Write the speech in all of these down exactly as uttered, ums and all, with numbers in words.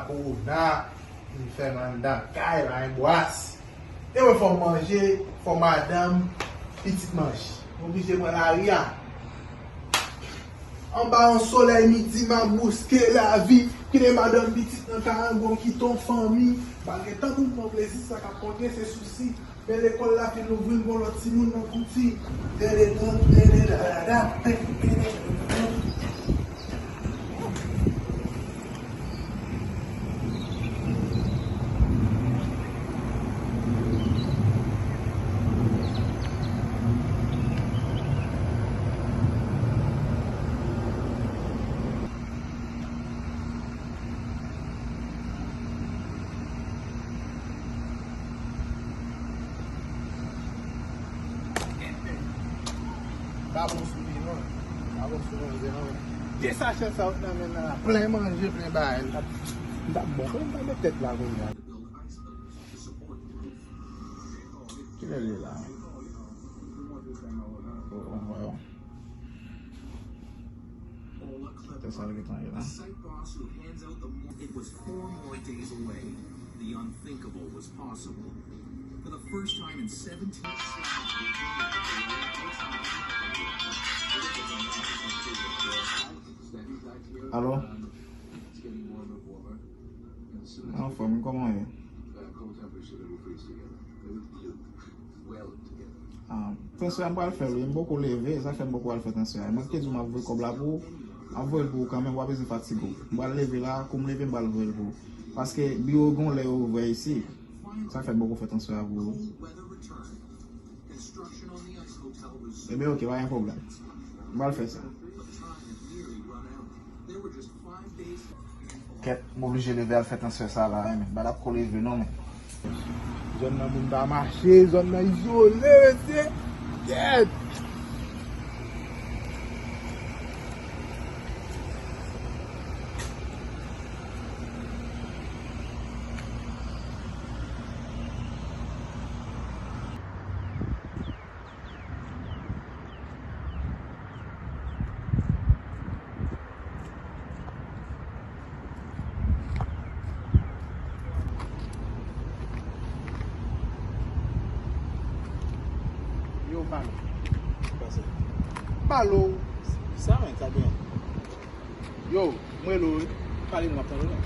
Kowona, m fè m anndan kay la, anbwas. E mwen fò m manje, fò madanm, pitit manje. M oblije pran lari a. Anba yon solèy midi, m ap bouske lavi. Kite madanm, pitit nan karangon, kite yon fanmi. M pa gen tan pou m pran plezi, sa k ap konte se sousi. Men lekòl la fin louvri, m gon lòt timoun nan kouti. Tèdèdan, tèdèdada, tèdèdan. Pa bon sou li non. Pa bon sou manje non. De sachè sa yo t nan men nan la, plen manje, plen bagay. M t ap, m t ap bon. Kòman m ta met tèt la kounye a? Kilè l ye la? Oh, oh, oh. Tè sa l gentan ye la. It was four more days away. The unthinkable was possible. For the first time in seventeen years. Alo? Anfòm, kòman w ye? Ah, transfè a m pral fè l wi, m poko leve, sa fè m poko al fè transfè a. Mwen ki te di w m ap voye kòb la pou ou, m ap voye l pou ou kanmenm, w ap bezwen fatige w. M pral leve la, kou m leve m pral voye l pou ou. Paske biwo gen yon lè yo ouvè isi, sa fè m poko fè transfè a pou ou. Ebyen oke, pa gen pwoblèm. M pral fè sa. Kèt, m oblije leve al fè transfè sa la, wi, men. M pa t ap ko leve non, men. Zòn nan moun pa mache, zòn nan izole, mesye. Kèt! Yo, pale. Pase. Pale w. Sa, men, sa byen. Yo, mwen lo, wi. Pale, m ap tande w, non.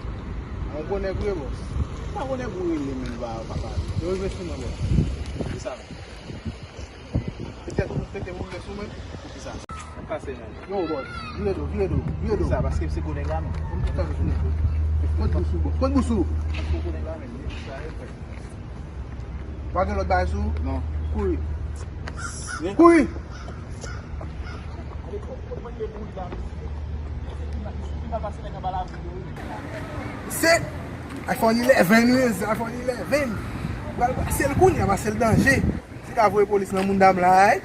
Yon gwo nèg ou ye, bòs? M pa gwo nèg ou rele, men, ba, papa. Yo rive sou mwen, bòs. Ki sa, men? Petèt ou pete ou rive sou mwen. Poukisa? Sa k pase, men? Yo, bòs, vire do, vire do, vire do. Poukisa? Paske m se gwo nèg la, men. Mwen tout tankou sou mwen. Kot bous ou, bòs? Kot bous ou? Paske w gwo nèg la, men. Sa e, frè. W a gen lòt bagay sou ou? Non. Kouri. Kouri! Se iPhone eleven, wi, se iPhone eleven. Pral pase l kounye a, pase l danje. Si ka voye polis nan moun dam la, ay.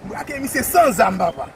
Brake misye san zam, papa.